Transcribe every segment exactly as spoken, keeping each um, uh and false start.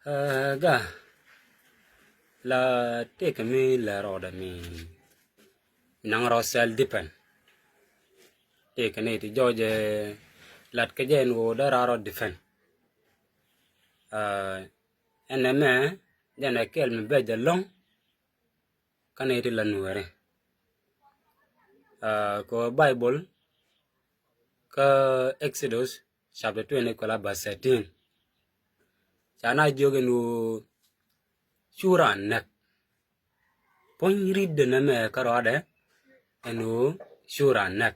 Ɛ, ga la tëëkɛ mi lɛ rɔɔdɛ mi naŋ rɔ self defense. Tëëkɛ ni ti jɔɔcɛ lat kɛ jɛ ɛn ɣöö dee raa rɔ defend. Ɛ, ɛn ɛmɛ jɛn ɛ kɛl mi bɛc ɛlɔ̱ŋ. Kä nɛy ti la nuɛɛri. Kä Bible kä Exodus chapter twenty kɔla verse thirteen. Ca na jiök ɛn ɣöö cu raan näk. Puɔ̱ny ri̱t dee nɛmɛ kä rɔadɛ ɛn ɣöö cu raan näk.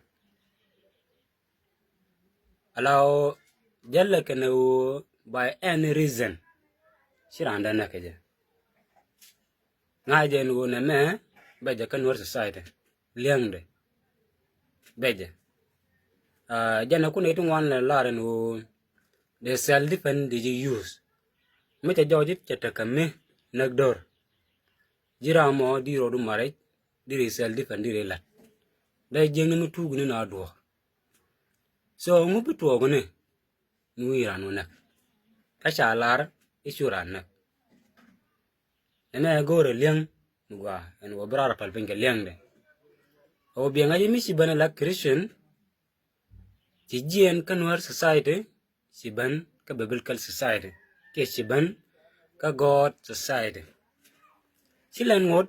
Ala ɣöö jälɛ kɛnɛ ɣöö by any reason ci raan dee näk kɛ jɛ. Ŋa̱cɛ ɛn ɣöö nɛmɛ bɛ jɛ kä Nuer society liɛŋdɛ bɛ jɛ. Jɛn ɛ kun iti ŋuan lɛ lar ɛn ɣöö dee self defense dee ji̱ use. Mi cɛ jɔɔc i̱ cɛ tekɛ mi näk dör. Ji̱ ram mɔ di rɔɔdu marriage di ri self defense di ri lat. Dee jiäkni mi tuuk ni na duɔ̱ɔ̱r. So ŋu bi tuɔɔk ni mi wi̱i̱ ran wä näk. Kä ca lar i̱ cu ran näk. Ɛnɛ go̱o̱rɛ li̱eŋ mi gɔaa ɛn ɣöö bi raar päl piny kɛ li̱eŋdɛ. Ɣöö biɛŋä ji̱ mi ci ben ala Christian ci jiɛɛn kä Nuer society, ci ben kä biblical society kiɛ ci ben kä God society. Ci lɛn ŋot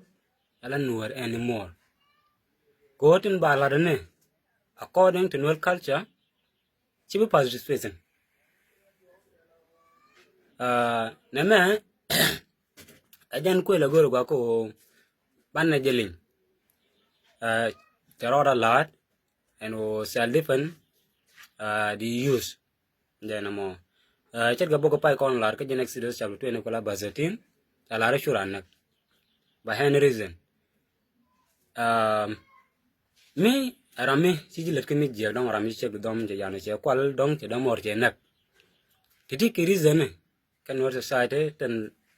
ala Nuer anymore. Kɛ ɣöö tin ba latdä ni according to Nuer culture ci bi participation. Nɛmɛ ɛ jɛn kuël ɛ go̱o̱r gua ko banɛ jɛ liŋ. Cɛ rɔɔdä la̱a̱t ɛn ɣöö self defense di use. Jɛn ɛmɔ ce̱tkɛ bok pay kɔn lar kä jɛn Exodus chapter twenty kɔla verse thirteen. Ca lar i̱ cu ran näk. By any reason. Mi ram mi ci ji̱ lät kä mi jiɛk dɔ̱ŋ ram mi ci cek di dhɔm cɛ yan cɛ kual dɔ̱ŋ cɛ dɔ̱ŋ mɔr cɛ näk. Ti ti ki reason ni kä Nuer society tin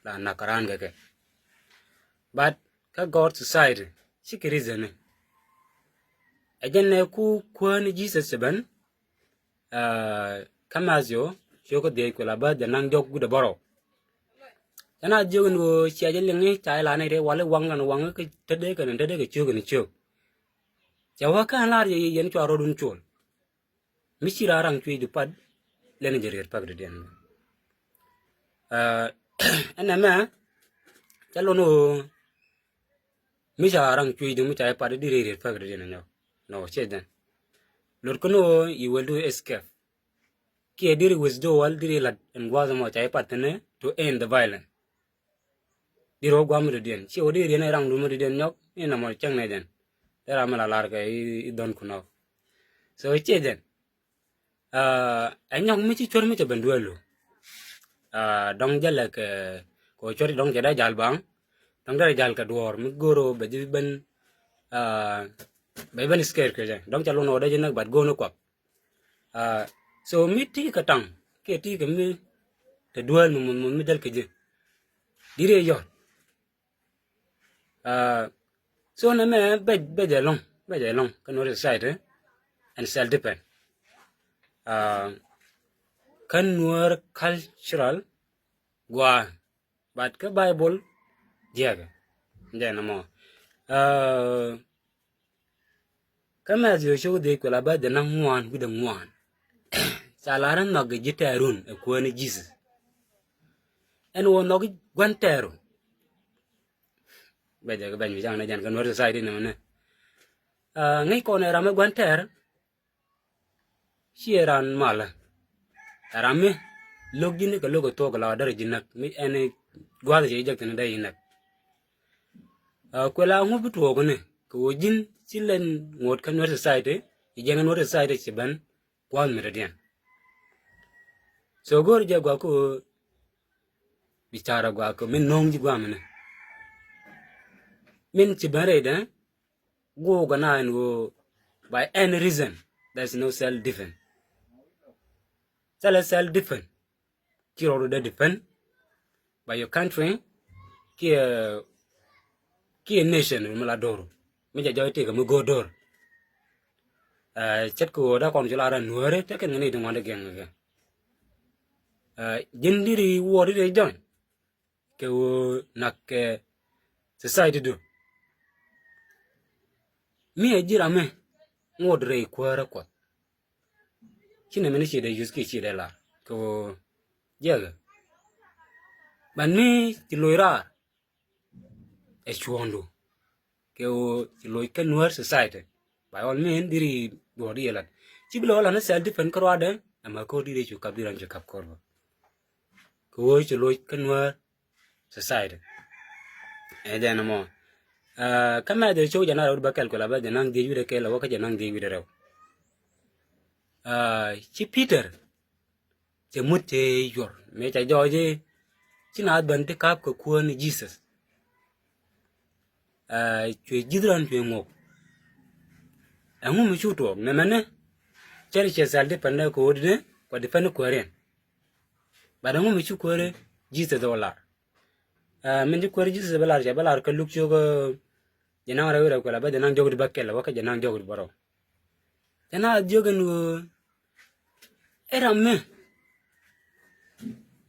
la nak ran kɛ kɛ. But kä God society ci ki reason ni. Ɛ jɛn nɛ ku kuäär ni Jesus cɛ ben. Kä Matthew ciök kä dhiec kuɛl a bä jɛ naŋ jɔk gudɛ bärɔw. Cɛ na jiök ni ɣöö cia jɛ liŋi ca jɛ la ni ri wali waŋ kɛn waŋ kä tätdɛ kɛn tätdɛ kɛ ciök kɛn ciök. Cɛ wä kɛn lar yɛ yɛn cua rɔdun col. Mi ci ra raŋ cui̱ di pat lɛn jɛ riet pak di diɛn. Ɛn ɛmɛ cɛ lon ɣöö mi ca raŋ cui̱ di mi ca jɛ pat di riet pak di diɛn nyɔk. No, ciɛ jɛn. Lot kä ni ɣöö you will do escape. Kiɛ diri withdrawal diri lat in gua̱a̱th mɔ ca ipat tini to end the violence. Diri wä gua̱a̱th mi dɔ̱diɛn ci wä diri riɛn ɛ raŋ dun mi dɔ̱diɛn nyɔk ni na mɔ cäŋ nɛ jɛn. Dee ram mi la lar kɛ i dhɔn kunɔk. So ciɛ jɛn. Ɛ nyɔk mi ci cuɔr mi cɛ ben duelu. Dɔŋ jälɛ kɛ kɛ cuɔr dɔŋ cɛ dee jal baŋ. Dɔŋ dee jal kɛ duɔɔr mi go̱o̱r bɛ ji̱ ben. Bɛ ji̱ ben scared kɛ jɛ dɔŋ cɛ lun wä dee ji̱ näk bat go̱o̱r ni kuak. So mi ti kɛ taŋ kiɛ ti kɛ mi te duel mi muth muth mi del kɛ ji̱. Diri yɔt. So nɛ mɛ bɛ bɛ jɛ lɔŋ bɛ jɛ lɔŋ kä Nuer society and self defense. Kä Nuer cultural gua. But kä Bible jiɛkɛ jɛ nɛ mɔ. Kä Matthew cok dhiec kuɛl a bä jɛ naŋ ŋuan wi̱dɛ ŋuan. Ca lar in nhɔk kɛ ji̱ tɛɛrun ɛ kuäär ni Jesus. Ɛn wä nhɔk gua̱n tɛɛru. Bɛ jɛ kɛ bɛny mi jaŋ ni jɛn kɛ Nuer society ni mɛ ni. Ŋäc kɔn ɛ ram ɛ gua̱n tɛɛr. Ciɛ ran malä. Ɛ ram mi lo̱k ji̱n kɛ lo̱k ɛ thuɔ̱k la därɛ ji̱ näk mi ɛn gua̱th cɛ ji̱ jek thi̱n dee ji̱ näk. Kuɛ la ŋu bi tuɔɔk ni kɛ wä ji̱n ci lɛn ŋuɔ̱t kä Nuer society. Ci jiɛn kä Nuer society ci ben gua̱th mi dɔ̱diɛn. So go̱o̱r jɛ gua̱k kä wä bi carɛ gua̱k kä min no̱o̱ŋ ji̱ gua̱a̱ mi ni min ci ben rɛy dee. Guɔk gɔna in ɣöö by any reason there is no self defense. Thilɛ self defense. Ci rɔɔdu dee defend by your country kiɛ kiɛ nation mi la do̱r mi jɛ jɔy tëëkä mi go̱o̱r do̱r. Ce̱tkɛ ɣöö dee kɔn cu la rɛn nuääri tekɛn kɛ ni ti ŋuan dee gɛŋ kɛ ji̱n diri wuɔɔr diri jɔny. kɛ ɣöö nak kɛ society du. Mi ɛ ji̱ ram mi ŋot rɛy kuäärä Kuɔth. Ci nɛmɛ ni ci dee yuth kiɛ ci dee lar kɛ ɣöö jiɛkɛ. But mi ci loc raar ɛ cuɔ̱ɔ̱ŋdu kɛ ɣöö ci loc kä Nuäär society. By all means, diri duɔ̱ɔ̱r di yɛ lat. Ci bi lɛ wä lat ni self defense kä ruaadɛ, ɛmɛ ko̱r diri cu kap, diri ran cu kap ko̱r bä. Kɛ ɣöö ci loc kä Nuäär society. Ɛ jɛn ɛmɔ. Kä mɛ jɛ cok jɛ na rɛw di bä kɛl kuɛ la bä jɛ naŋ dhiec wi̱dɛ kɛl ɛ wä kä jɛ naŋ dhiec wi̱dɛ rɛw. Ci Peter cɛ mut cɛ yuɔr mëë cɛ jɔɔc i̱ ci naath ben ti ka̱p kɛ Kuäär ni Jesus. Cuɛ ji̱th ran cuɛ ŋok. Ɛŋu mi cu tuɔɔk nɛmɛni? Cɛ ri cɛ thil di pɛn dɛ kɛ ɣöö di ni kua di pɛn kuääriɛn. But ɛŋu mi cu kuääri Jesus ɛ wä lar? Min ci kuääri Jesus bä lar, cɛ bä lar kä Luk cio̱k jɛ naŋ rɛw rɛw kuɛ la bä jɛ naŋ jɔk di bä kɛl wä kä jɛ naŋ jɔk di bä rɛw. Jɛ naŋ jiök ɛn ɣöö ɛ ram mi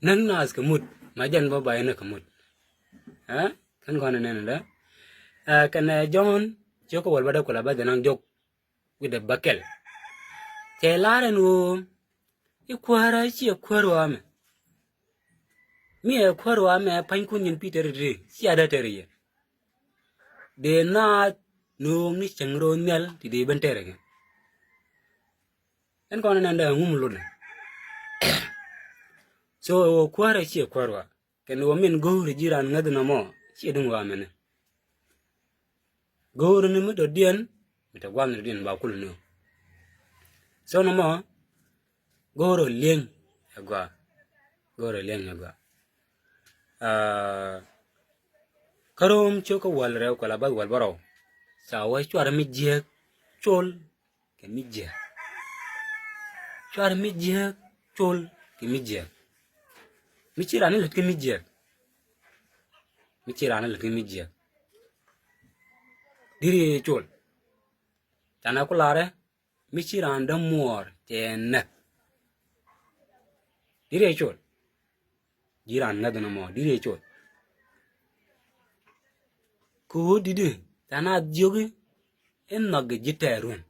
näk naath kɛ mut ma jɛn bä ba yɛn näk kɛ mut. Ɛ kɛn kɔn ɛ nɛn dä. Ɛ kɛn ɛ Jɔ̱ɔ̱n cio̱k kä wäl bä dee kuɛ la bä jɛ naŋ jɔk wi̱dɛ bä kɛl. Cɛ lar ɛn ɣöö i̱ kuäärä ciɛ kuäär ɣɔaa mɛ. Mi ɛ kuäär ɣɔaa mɛ pa̱nykun nyin Pi̱tɛr i̱ ti cia dee tɛr yɛ. Dee naath nööŋ ni cäŋ ro̱o̱ nhial ti dee ben tɛr kɛ. Ɛn kɔn ɛn ɛn dee ŋum lotdɛ. So ɛ ɣöö kuäärä ciɛ kuäär ɣɔaa. Kɛn ɣöö min go̱o̱ri ji̱ raan ŋäth nɔmɔ ciɛ duŋ ɣɔaa mɛnɛ. Go̱o̱ri ni mi dɔ̱diɛn mi te gua̱a̱th ni dɔ̱diɛn ba kul ni ɣöö. So nɔmɔ go̱o̱ri li̱eŋ ɛ gɔaa. Go̱o̱ri li̱eŋ ɛ gɔaa. Kä Rom cio̱k kä wäl rɛw kɛ la bäth wäl bärɔw. Ca wä cuarɛ mi jiääk col kɛ mi jiääk. Cuarɛ mi jiääk col kɛ mi jiääk. Mi ci raan ni lät kɛ mi jiääk. Mi ci raan ni lät kɛ mi jiääk. Diri col. Canɛ ku larɛ mi ci raan dämuɔɔr cɛ näk. Diri col. Ji̱ raan ŋäth nɔmɔ diri col. Kɛ ɣöö di̱t i̱ tha̱a̱ŋ a jiök i̱ nhɔk ji̱ tɛɛr ruën.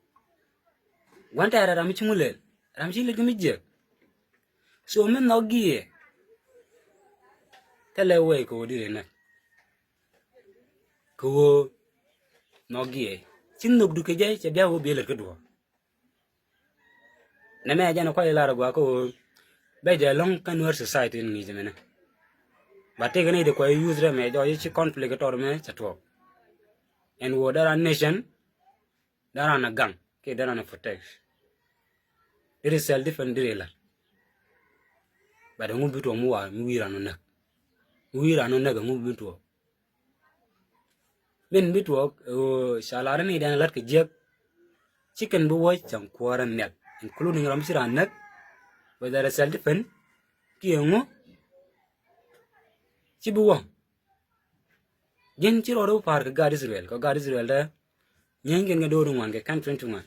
Gua̱n tɛɛr ɛ ram mi ci ŋu lɛl, ram ci lɛl kɛ mi jiäk. So mi nhɔk giɛ thilɛ wee kɛ ɣöö diri näk. Kɛ ɣöö nhɔk giɛ ci nhökdu kɛ jɛ cɛ bia ɣöö biɛ lät kä duɔ̱ɔ̱r. Nɛmɛ jɛn kuay lar gua kä ɣöö bɛ jɛ lɔ̱ŋ kä Nuer society in ŋi̱i̱c mɛnɛ. Ba tëëkɛ ni di kuay youth rɛ mɛ jɔɔc ci conflict tɔr mɛ cɛ tuɔɔk. Ɛn ɣöö dee ran nation, dee ran a gaŋ kiɛ dee ran a protect. Deri self defense deri lar. But ɛŋu bi tuɔɔk mi wa mi wi̱i̱ ran ɔ näk. Mi wi̱i̱ ran ɔ näk ɛŋu bi tuɔɔk. Min bi tuɔɔk ɛ ɣöö ca lar ni dɛn lat kɛ jiäk. Ci kɛn bi wä cäŋ kuäärä nhial, including ram ci raan näk, whether ɛ self defense kiɛ ŋu. Ci bi wä ji̱n ci rɔɔd wä pa̱a̱r kɛ gaat Israel, kɛ gaat Israel dee nyieeny kɛn kɛ do̱r ŋuan kɛ kɛn twenty ŋuan.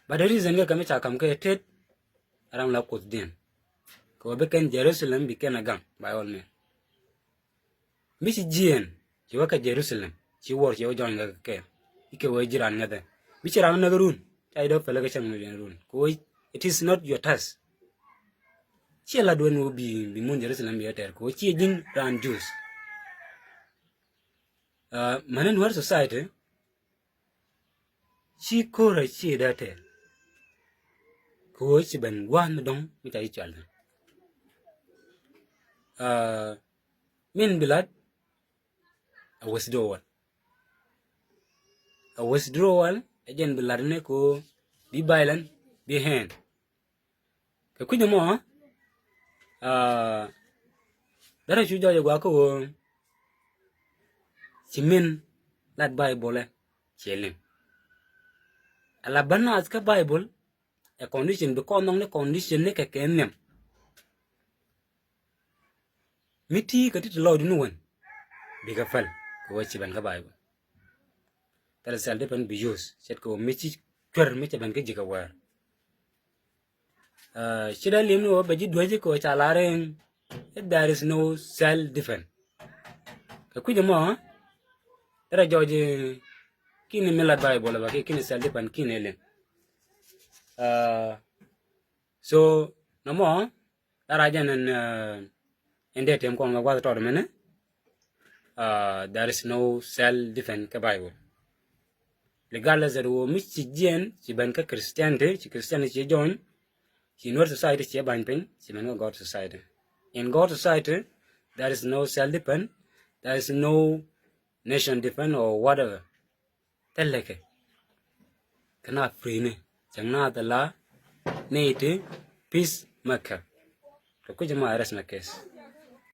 But the reason kɛ kɛ mi ca kam kɛ tet ram la Kuothdiɛn kɛ wä bi kɛn Jerusalem bi kɛn a gaŋ by all men. Mi ci jiɛɛn ci wä kä Jerusalem ci wuɔr ci wä jɔny kä kɛ. Ikɛ wee ji̱ raan ŋäthɛ mi ci raan näk run ca idɔ pälä kä cäŋ ni run kɛ wee. It is not your task. Ciɛ la duɛn wä bi bi mun Jerusalem bi wä tɛr kɛ wee ciɛ ji̱n raan Jews. Mani Nuer society ci ko̱rä ci dee tɛr kɛ wee ci ben gua̱a̱th mi dɔ̱ŋ mi ca ci cual. Min bi lat a withdrawal. A withdrawal ɛ jɛn bi lat ni ko bi violent bi hand. Kɛ kui̱dɛ mɔ dara cu jɔɔc ɛ gua kä ɣöö ci min lat Bible ɛ ciɛ liŋ. A la bä naath kä Bible ɛ condition bi kɔn nhɔk ni condition ni kɛ kɛ nhiam. Mi ti kɛ ti ti lɔɔcdu ni wän bikɛ päl kɛ wä ci ben kä Bible. Thilɛ thil di ben bi use ce̱tkɛ wä mi ci cuer mi cɛ ben kä ji̱ kɛ wäär. Ci dee lim ni wä bɛ ji̱ duäci kɛ wä ca lar in There is no self defense. Kɛ kui̱c ɛmɔ, derɛ jɔɔc ki̱ni mi lat Bible ba ki̱ni self defense ki̱ni liŋ. So nɔmɔ, derɛ jɛn ɛn ɛn dee tem kɔn kɛ gua̱th tɔt mini. There is no self defense kɛ Bible. Regardless that wɔ mi ci jiɛn ci ben kä Christianity, ci Christianity ci join, ci Nuer society ci ba̱ny piny, ci ben kä God society. In God society, there is no self defense, there is no nation defense or whatever. Thilɛ kɛ kɛ na free ni cɛ na thila ni ti peace maker. Kɛ kui̱c ma arrest na case.